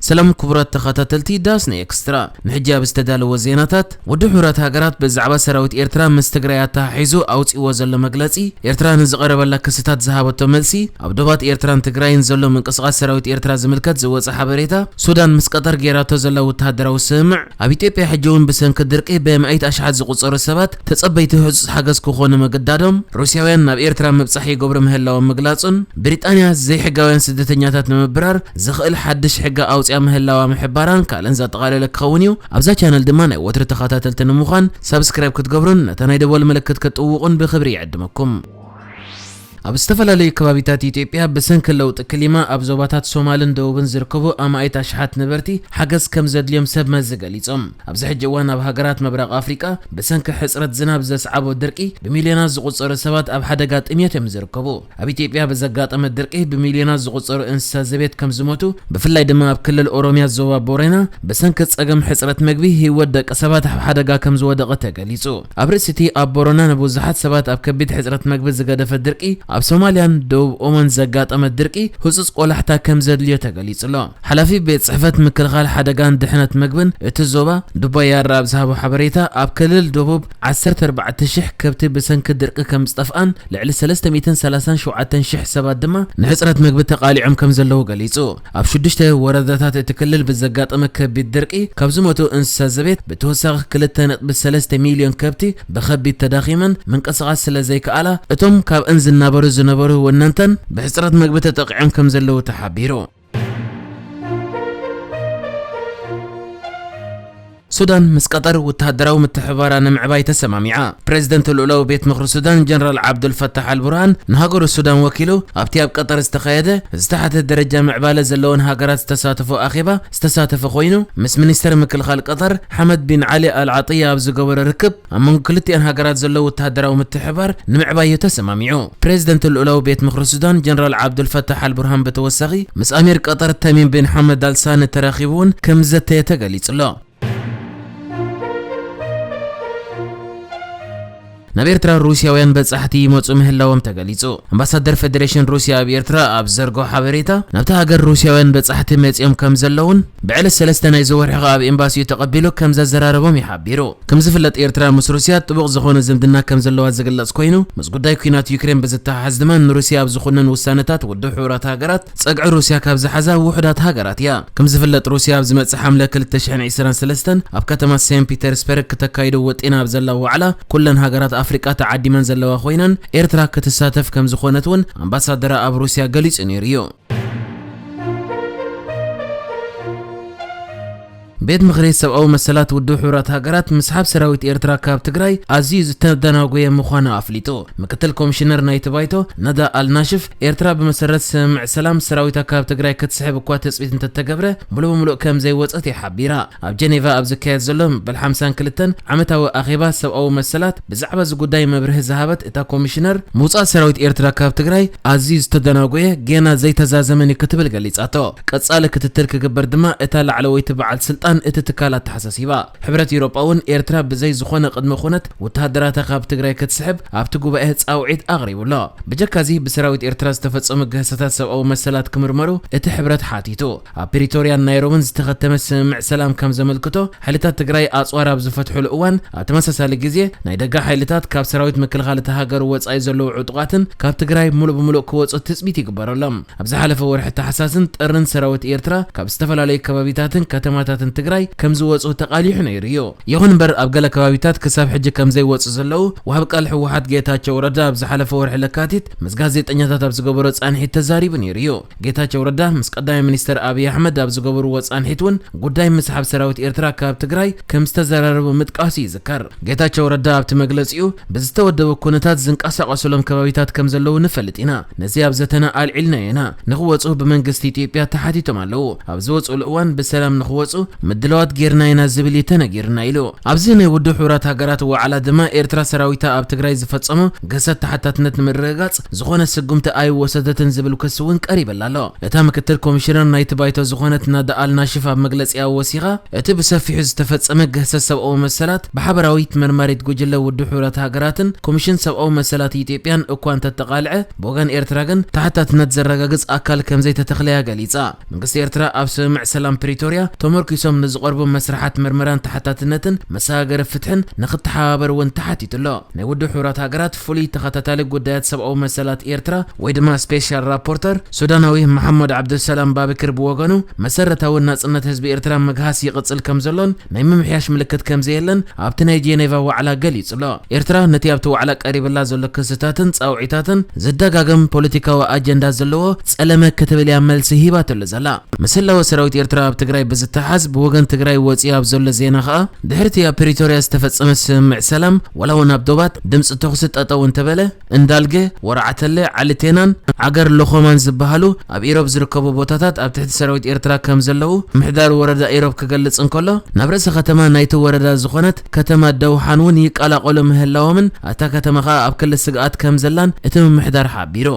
ሰላም ክቡራት ተኸታተልቲ ዳስና ኤክስትራ፣ ንሕጂ ኣብ ዝተዳለወ ዜናታት፣ ውድብ ሕቡራት ሃገራት ብዛዕባ ሰራዊት ኤርትራ ምስ ትግራይ ኣተሓሒዙ ኣውጺእዎ ዘሎ መግለጺ፣ ኤርትራ ንዝቐረበላ ክስታት ዝሃበቶ መልሲ፣ ኣብ ዶባት ኤርትራን ትግራይን ዘሎ ምንቅስቓስ ሰራዊት ኤርትራ ዝምልከት ዝወጸ ሓበሬታ፣ ሱዳን ምስ ቀጠር ጌራቶ ዘላ ወተሃደራዊ ስምምዕ፣ ኣብ ኢትዮጵያ ሕጂ እውን ብሰንኪ ድርቂ ብኣማኢት ኣሽሓት ዝቑጸሩ ሰባት ተጸበይቲ ህጹጽ ሓገዝ ክኾኑ ምግዳዶም፣ ሩስያውያን ናብ ኤርትራ ምብጻሕ ይገብሩ ምህላዎም ምግላጹን፣ ብሪጣንያ ዘይሕጋውያን ስደተኛታት ንምብራር ዝኽእል ሓድሽ ሕጊ ኣውጽያ ምህላዋ ምሕባራን ካልእን ዘጠቓለለ ክኸውን እዩ። ኣብዛ ቻነል ድማ ናይ ወትሪ ተኸታተልቲ ንምዃን ሳብስክራይብ ክትገብሩን ነታ ናይ ደወል ምልክት ክትጥውቑን ብኽብሪ ይዕድመኩም። ኣብ ዝተፈላለዩ ከባቢታት ኢትዮጵያ ብሰንኪ ለውጢ ክሊማ ኣብ ዞባታት ሶማልን ደቡብን ዝርከቡ ኣማኢት ኣሽሓት ነበርቲ ሓገዝ ከም ዘድልዮም ሰብ መዚ ገሊጾም። ኣብዚ ሕጂ እዋን ኣብ ሃገራት ምብራቕ ኣፍሪቃ ብሰንኪ ሕጽረት ዝናብ ዘስዓቦ ድርቂ ብሚልዮናት ዝቑጸሩ ሰባት ኣብ ሓደጋ ጥምየት እዮም ዝርከቡ። ኣብ ኢትዮጵያ ብዘጋጠመ ድርቂ ብሚልዮናት ዝቑጸሩ እንስሳ ዘቤት ከም ዝሞቱ፣ ብፍላይ ድማ ኣብ ክልል ኦሮሚያ ዞባ ቦረና ብሰንኪ ጸገም ሕጽረት መግቢ ህይወት ደቂ ሰባት ኣብ ሓደጋ ከም ዝወደቐ ተገሊጹ። ኣብ ርእሲ እቲ ኣብ ቦረና ንብዙሓት ሰባት ኣብ ከቢድ ሕጽረት መግቢ ዝገደፈ ድርቂ፣ ኣብ ሶማልያን ደቡብ ኦሞን ዘጋጠመ ድርቂ ህጹጽ ቆላሕታ ከም ዘድልዮ ተገሊጹ ኣሎ። ሓላፊ ቤት ጽሕፈት ምክልኻል ሓደጋን ድሕነት መግብን እቲ ዞባ ዱባይ ያራ ኣብ ዝሃቦ ሓበሬታ፣ ኣብ ክልል ደቡብ ዓሰርተ ኣርባዕተ ሽሕ ከብቲ ብሰንኪ ድርቂ ከም ዝጠፍኣን ልዕሊ ሰለስተ ሚእትን ሰላሳን ሸውዓተን ሽሕ ሰባት ድማ ንሕጽረት መግቢ ተቓሊዖም ከም ዘለዉ ገሊጹ። ኣብ ሽዱሽተ ወረዳታት እቲ ክልል ብዘጋጠመ ከቢድ ድርቂ ካብ ዝሞቱ እንስሳ ዘቤት ብተወሳኺ ክልተ ነጥቢ ሰለስተ ሚልዮን ከብቲ ብኸቢድ ተዳኺመን ምንቅስቓስ ስለ ዘይከኣላ፣ እቶም ካብአን ዝናበሩ ዝነበሩ ወነንተን ብሕጽረት መግቢ ተጠቒዖም ከም ዘለዉ ተሓቢሩ። ሱዳን ምስ ቀጠር ወተሃደራዊ ምትሕብባራ ንምዕባይ ተሰማሚዓ። ፕሬዝደንት ልኡላዊ ቤት ምኽሪ ሱዳን ጀነራል ዓብዱል ፈታሕ ኣልቡርሃን ንሃገሩ ሱዳን ወኪሉ ኣብቲ ኣብ ቀጠር ዝተኻየደ ዝተሓተ ደረጃ ምዕባለ ዘለወን ሃገራት ዝተሳተፎ ኣኼባ ዝተሳተፈ ኮይኑ፣ ምስ ሚኒስተር ምክልኻል ቀጠር ሓመድ ቢን ዓሊ ኣልዓጥያ ኣብ ዝገበሮ ርክብ ኣብ መንጎ ክልቲኣን ሃገራት ዘሎ ወተሃደራዊ ምትሕብባር ንምዕባይ እዩ ተሰማሚዑ። ፕሬዝደንት ልኡላዊ ቤት ምኽሪ ሱዳን ጀነራል ዓብዱል ፈታሕ ኣልቡርሃን ብተወሳኺ ምስ ኣሚር ቀጠር ተሚም ቢን ሓመድ ኣልሳኒ ተራኺቡ እውን ከም ዝዘተየ ተገሊጹ ኣሎ። ናብ ኤርትራ ሩስያውያን በጻሕቲ ይመጹ ምህላዎም ተገሊጹ። ኣምባሳደር ፌደሬሽን ሩስያ ኣብ ኤርትራ ኣብ ዘርግሖ ሓበሬታ፣ ናብታ ሃገር ሩስያውያን በጻሕቲ መጺኦም ከም ዘለውን ብዕለት ሰለስተ ናይዚ ወርሒ ከኣ ኣብ ኤምባሲኡ ተቐቢሉ ከም ዘዘራረቦም እዩ ሓቢሩ። ከም ዝፍለጥ ኤርትራ ምስ ሩስያ ጥቡቕ ዝኾነ ዝምድና ከም ዘለዋ ዝግለጽ ኮይኑ፣ ምስ ጉዳይ ኲናት ዩክሬን ብዝተሓሓዝ ድማ ንሩስያ ኣብ ዝኹነን ውሳነታት ውድብ ሕቡራት ሃገራት ጸግዒ ሩስያ ካብ ዝሓዛ ውሑዳት ሃገራት እያ። ከም ዝፍለጥ ሩስያ ኣብ ዝመጽእ ሓምለ ክልተ ሽሕን ዕስራን ሰለስተን ኣብ ከተማ ሴንት ፒተርስበርግ ክተካይዶ ወጢና ኣብ ዘላ ዋዕላ ኩለን ሃገራት ኣፍሪቃ ተዓዲመን ዘለዋ ኮይነን ኤርትራ ክትሳተፍ ከም ዝኾነት እውን ኣምባሳደራ ኣብ ሩስያ ገሊጹ ነይሩ እዩ። ቤት ምኽሪ ሰብኣዊ መሰላት ውድብ ሕቡራት ሃገራት ምስሓብ ሰራዊት ኤርትራ ካብ ትግራይ ኣዝዩ ዝተደናጎየ ምዃኑ ኣፍሊጡ። ምክትል ኮሚሽነር ናይቲ ባይቶ ነዳ ኣልናሽፍ፣ ኤርትራ ብመሰረት ስምምዕ ሰላም ሰራዊታ ካብ ትግራይ ክትስሕብ እኳ ትጽቢት እንተተገብረ፣ ሙሉእ ብሙሉእ ከም ዘይወጸት እያ ሓቢራ። ኣብ ጀኔቫ ኣብ ዝካየድ ዘሎ መበል ሓምሳን ክልተን ዓመታዊ ኣኼባ ሰብኣዊ መሰላት ብዛዕባ እዚ ጉዳይ መብርሂ ዝሃበት እታ ኮሚሽነር፣ ምውጻእ ሰራዊት ኤርትራ ካብ ትግራይ ኣዝዩ ዝተደናጎየ፣ ጌና ዘይተዛዘመን እዩ ክትብል ገሊጻቶ። ቀጻሊ ክትትል ክግበር ድማ እታ ላዕለወይቲ በዓል ስልጣን እቲ ትካል ኣተሓሳሲባ። ሕብረት ኤውሮጳ እውን ኤርትራ ብዘይ ዝኾነ ቅድመ ኩነት ወተሃደራታ ካብ ትግራይ ክትስሕብ ኣብቲ ጉባኤ ጻውዒት ኣቕሪቡ ኣሎ። ብጀካዚ ብሰራዊት ኤርትራ ዝተፈጸሙ ግህሰታት ሰብኣዊ መሰላት ክምርመሩ እቲ ሕብረት ሓቲቱ። ኣብ ፕሪቶርያን ናይሮብን ዝተኸተመ ስምምዕ ሰላም ከም ዘመልክቶ፣ ሓይልታት ትግራይ ኣጽዋር ኣብ ዝፈትሑሉ እዋን ኣብ ተመሳሳሊ ግዜ ናይ ደገ ሓይልታት ካብ ሰራዊት ምክልኻል እታ ሃገር ወጻኢ ዘለዉ ዕጡቓትን ካብ ትግራይ ሙሉእ ብሙሉእ ክወጹ ትጽቢት ይግበረሎም። ኣብ ዝሓለፈ ወርሒ ታሕሳስን ጥርን ሰራዊት ኤርትራ ካብ ዝተፈላለዩ ከባቢታትን ከተማታትን ትግራይ ከም ዝወጹ ተቓሊሑ ነይሩ እዩ። ይኹን እምበር ኣብ ገለ ከባቢታት ክሳብ ሕጂ ከም ዘይወጹ ዘለዉ ወሃቢ ቃል ህወሓት ጌታቸው ረዳ ኣብ ዝሓለፈ ወርሒ ለካቲት ምስ ጋዜጠኛታት ኣብ ዝገበሮ ጻንሒት ተዛሪቡ ነይሩ እዩ። ጌታቸው ረዳ ምስ ቀዳማይ ሚኒስተር ኣብይ ኣሕመድ ኣብ ዝገበርዎ ጻንሒት እውን ጉዳይ ምስሓብ ሰራዊት ኤርትራ ካብ ትግራይ ከም ዝተዘራረቡ ምጥቃሱ ይዝከር። ጌታቸው ረዳ ኣብቲ መግለጺኡ፣ ብዝተወደበ ኩነታት ዝንቀሳቐሱሎም ከባቢታት ከም ዘለዉ ንፈልጥ ኢና። ነዚ ኣብ ዘተና ኣልዒልናዮ ኢና። ንኽወጹ ብመንግስቲ ኢትዮጵያ ተሓቲቶም ኣለዉ። ኣብ ዝወጹሉ እዋን ብሰላም ንኽወጹ ድለዋት ጌርና ኢና ዝብል እዩ ተነጊርና ኢሉ። ኣብዚ ናይ ውድብ ሕቡራት ሃገራት ዋዕላ ድማ ኤርትራ ሰራዊታ ኣብ ትግራይ ዝፈጸሞ ግህሰት ተሓታትነት ንምርግጋጽ ዝኾነ ስጉምቲ ኣይወሰደትን ዝብል ክሲ እውን ቀሪበላ ኣሎ። እታ ምክትል ኮሚሽነር ናይቲ ባይቶ ዝኾነት ናዳ ኣልናሽፍ ኣብ መግለጺኣ ወሲኻ፣ እቲ ብሰፊሑ ዝተፈጸመ ግህሰት ሰብኣዊ መሰላት ብሓበራዊት መርማሪት ጉጅለ ውድብ ሕቡራት ሃገራትን ኮሚሽን ሰብኣዊ መሰላት ኢትዮጵያን እኳ እንተተቓልዐ፣ ብወገን ኤርትራ ግን ተሓታትነት ዘረጋግጽ ኣካል ከምዘይተተኽለያ ገሊጻ። መንግስቲ ኤርትራ ኣብ ስምምዕ ሰላም ፕሪቶርያ ተመርኪሶም ንዝቐርቡ መስርሓት ምርመራን ተሓታትነትን መሰጋገሪ ፍትሕን ንክተሓባበር እውን ተሓቲቱ ኣሎ። ናይ ውድብ ሕቡራት ሃገራት ፍሉይ ተኸታታሊ ጉዳያት ሰብኣዊ መሰላት ኤርትራ ወይ ድማ ስፔሻል ራፖርተር ሱዳናዊ መሓመድ ዓብዱሰላም ባብክር ብወገኑ፣ መሰረታዊ ናጽነት ህዝቢ ኤርትራ ምግሃስ ይቕጽል ከም ዘሎን ናይ ምምሕያሽ ምልክት ከም ዘየለን ኣብቲ ናይ ጄኔቫ ዋዕላ ገሊጹ ኣሎ። ኤርትራ ነቲ ኣብቲ ዋዕላ ቀሪብላ ዘሎ ክስታትን ጻውዒታትን ዝደጋገም ፖለቲካዊ ኣጀንዳ ዘለዎ ጸለመ ክትብል እያ መልሲ ሂባትሉ ዘላ። ምስላወ ሰራዊት ኤርትራ ኣብ ትግራይ ብዝተሓዝ ብወገን ትግራይ ወጺኡ ኣብ ዘሎ ዜና ከኣ፣ ድሕርቲ ኣብ ፕሪቶርያ ዝተፈጸመ ስምምዕ ሰላም፣ ዋላ እውን ኣብ ዶባት ድምፂ ተኹሲ ጠጠው እንተበለ፣ እንዳልገ፣ ወራዕተለ፣ ዓሊቴናን ዓገር ሎኾማን ዝበሃሉ ኣብ ኢሮብ ዝርከቡ ቦታታት ኣብ ትሕቲ ሰራዊት ኤርትራ ከም ዘለዉ ምሕዳር ወረዳ ኢሮብ ክገልጽ እንከሎ፣ ናብ ርእሰ ከተማ ናይቲ ወረዳ ዝኾነት ከተማ ደውሓን እውን ይቀላቐሉ ምህላዎምን፣ እታ ከተማ ኸኣ ኣብ ክሊ ስግኣት ከም ዘላን እቲ ምምሕዳር ሓቢሩ።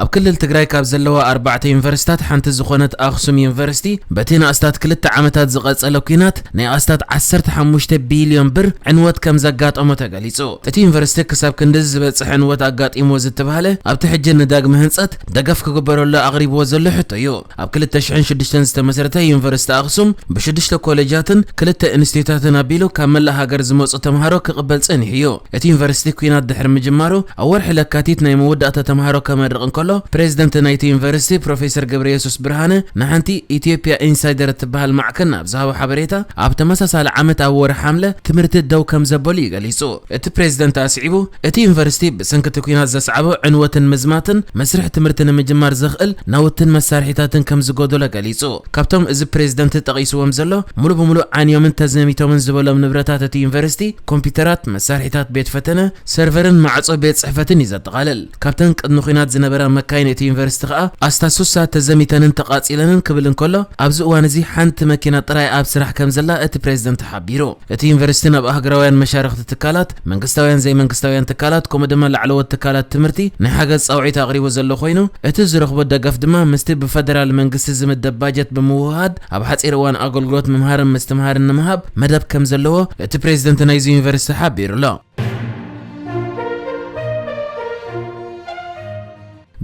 ኣብ ክልል ትግራይ ካብ ዘለዋ ኣርባዕተ ዩኒቨርሲታት ሓንቲ ዝኾነት ኣኽሱም ዩኒቨርሲቲ፣ በቲ ንኣስታት ክልተ ዓመታት ዝቐጸለ ኲናት ናይ ኣስታት ዓሰርተ ሓሙሽተ ቢልዮን ብር ዕንወት ከም ዘጋጠሞ ተገሊጹ። እቲ ዩኒቨርሲቲ ክሳብ ክንድዚ ዝበጽሕ ዕንወት ኣጋጢሞ ዝተባህለ፣ ኣብቲ ሕጂ ንዳግመ ህንጸት ደገፍ ክግበረሉ ኣቕሪብዎ ዘሎ ሕቶ እዩ። ኣብ ክልተ ሽሕን ሽዱሽተን ዝተመስረተ ዩኒቨርሲቲ ኣኽሱም፣ ብሽዱሽተ ኮሌጃትን ክልተ ኢንስቲትዩታትን ኣቢሉ ካብ መላእ ሃገር ዝመጹ ተምሃሮ ክቕበል ጸኒሑ እዩ። እቲ ዩኒቨርሲቲ ኲናት ድሕሪ ምጅማሩ፣ ኣብ ወርሒ ለካቲት ናይ መወዳእታ ተምሃሮ ከመርቕ እንከሎ፣ ፕሬዚደንት ናይቲ ዩኒቨርሲቲ ፕሮፌሰር ገብረየሱስ ብርሃነ ንሓንቲ ኢትዮጵያ ኢንሳይደር እትበሃል ማዕከን ኣብ ዝሃቦ ሓበሬታ፣ ኣብ ተመሳሳሊ ዓመት ኣብ ወርሒ ሓምለ ትምህርቲ ደው ከም ዘበሉ እዩ ገሊጹ። እቲ ፕሬዚደንት ኣስዒቡ፣ እቲ ዩኒቨርሲቲ ብሰንኪ እቲ ኲናት ዘስዓቦ ዕንወትን ምዝማትን መስርሕ ትምህርቲ ንምጅማር ዘኽእል ናውትን መሳርሒታትን ከም ዝጎደሎ ገሊጹ። ካብቶም እዚ ፕሬዚደንት ጠቒስዎም ዘሎ፣ ሙሉ ብሙሉ ዓንዮምን ተዘሚቶምን ዝበሎም ንብረታት እቲ ዩኒቨርሲቲ፣ ኮምፒውተራት፣ መሳርሒታት ቤት ፈተነ፣ ሰርቨርን ማዕጾ ቤት ጽሕፈትን እዩ ዘጠቓልል። ካብተን ቅድሚ ኲናት ዝነበራ መካይን እቲ ዩኒቨርሲቲ ከኣ ኣስታት ሱሳ ተዘሚተንን ተቓጺለንን ክብል እንከሎ፣ ኣብዚ እዋን እዚ ሓንቲ መኪና ጥራይ ኣብ ስራሕ ከም ዘላ እቲ ፕሬዚደንት ሓቢሩ። እቲ ዩኒቨርሲቲ ናብ ኣህጉራውያን መሻርኽቲ ትካላት፣ መንግስታውያን ዘይመንግስታውያን ትካላት፣ ከምኡ ድማ ላዕለዎት ትካላት ትምህርቲ ናይ ሓገዝ ጻውዒት ኣቕሪቡ ዘሎ ኮይኑ፣ እቲ ዝረኽቦ ደገፍ ድማ ምስቲ ብፈደራል መንግስቲ ዝምደብ ባጀት ብምውህሃድ ኣብ ሓጺር እዋን ኣገልግሎት ምምሃርን ምስትምሃርን ንምሃብ መደብ ከም ዘለዎ እቲ ፕሬዚደንት ናይዚ ዩኒቨርሲቲ ሓቢሩ ኣሎ።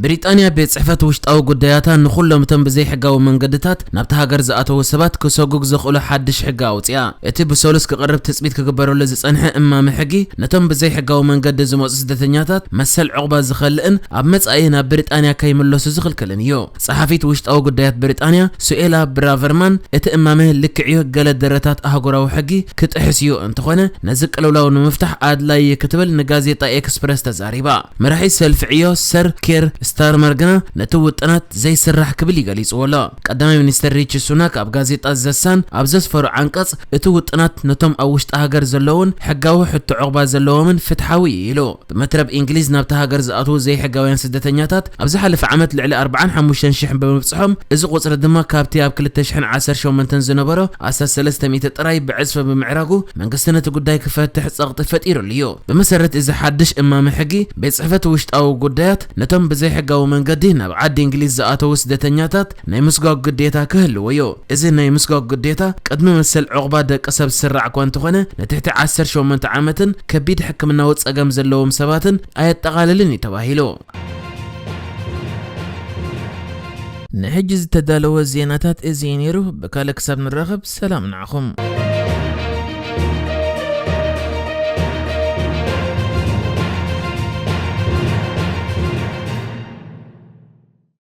ብሪጣንያ ቤት ጽሕፈት ውሽጣዊ ጉዳያታ ንኹሎም እቶም ብዘይሕጋዊ መንገድታት ናብቲ ሃገር ዝኣተዉ ሰባት ክሰጉግ ዘኽእሎ ሓድሽ ሕጊ ኣውጽኣ። እቲ ብሰሉስ ክቐርብ ትጽቢት ክግበረሉ ዝጸንሐ እማመ ሕጊ፣ ነቶም ብዘይሕጋዊ መንገዲ ዝመጹ ስደተኛታት መሰል ዕቑባ ዝኸልእን ኣብ መጻኢ ናብ ብሪጣንያ ከይምለሱ ዝኽልክልን እዩ። ጸሓፊት ውሽጣዊ ጉዳያት ብሪጣንያ ሱኤላ ብራቨርማን፣ እቲ እማመ ልክዕ እዩ፣ ገለ ደረታት ኣህጉራዊ ሕጊ ክጥሕስ እዩ፣ እንተኾነ ነዚ ቅልውላው ንምፍታሕ ኣድላዪ እዩ ክትብል ንጋዜጣ ኤክስፕረስ ተዛሪባ። መራሒ ሰልፊ ዕዮ ሰር ኬር ስታርመር ግና ነቲ ውጥናት ዘይስራሕ ክብል እዩ ገሊጽዎ ኣሎ። ቀዳማይ ሚኒስተር ሪቺ ሱናክ ኣብ ጋዜጣ ዘሳን ኣብ ዘስፈሮ ዓንቀጽ፣ እቲ ውጥናት ነቶም ኣብ ውሽጢ ሃገር ዘለውን ሕጋዊ ሕቶ ዕቑባ ዘለዎምን ፍትሓዊ እዩ ኢሉ። ብመትረብ እንግሊዝ ናብቲ ሃገር ዝኣትዉ ዘይሕጋውያን ስደተኛታት ኣብ ዝሓለፈ ዓመት ልዕሊ ኣርባዓን ሓሙሽተን ሽሕን ብምብጽሖም፣ እዚ ቁጽሪ ድማ ካብቲ ኣብ ክልተ ሽሕን ዓሰርተ ሸሞንተን ዝነበሮ ኣስታት ሰለስተ ሚእቲ ጥራይ ብዕጽፊ ብምዕራጉ፣ መንግስቲ ነቲ ጉዳይ ክፈትሕ ጸቕጢ ፈጢሩሉ እዩ። ብመሰረት እዚ ሓድሽ እማመ ሕጊ፣ ቤት ጽሕፈት ውሽጣዊ ጉዳያት ነቶም ብዘይሕጋዊ መንገዲ ናብ ዓዲ እንግሊዝ ዝኣተዉ ስደተኛታት ናይ ምስጓግ ግዴታ ክህልዎ እዩ። እዚ ናይ ምስጓግ ግዴታ ቅድሚ መሰል ዕቑባ ደቂ ሰብ ዝስራዕ እኳ እንተኾነ፣ ንትሕቲ ዓሰርተ ሸሞንተ ዓመትን ከቢድ ሕክምናዊ ጸገም ዘለዎም ሰባትን ኣየጠቓልልን እዩ ተባሂሉ። ንሕጂ ዝተዳለወ ዜናታት እዚ እዩ ነይሩ። ብካልእ ክሳብ ንራኸብ፣ ሰላም ንዓኹም።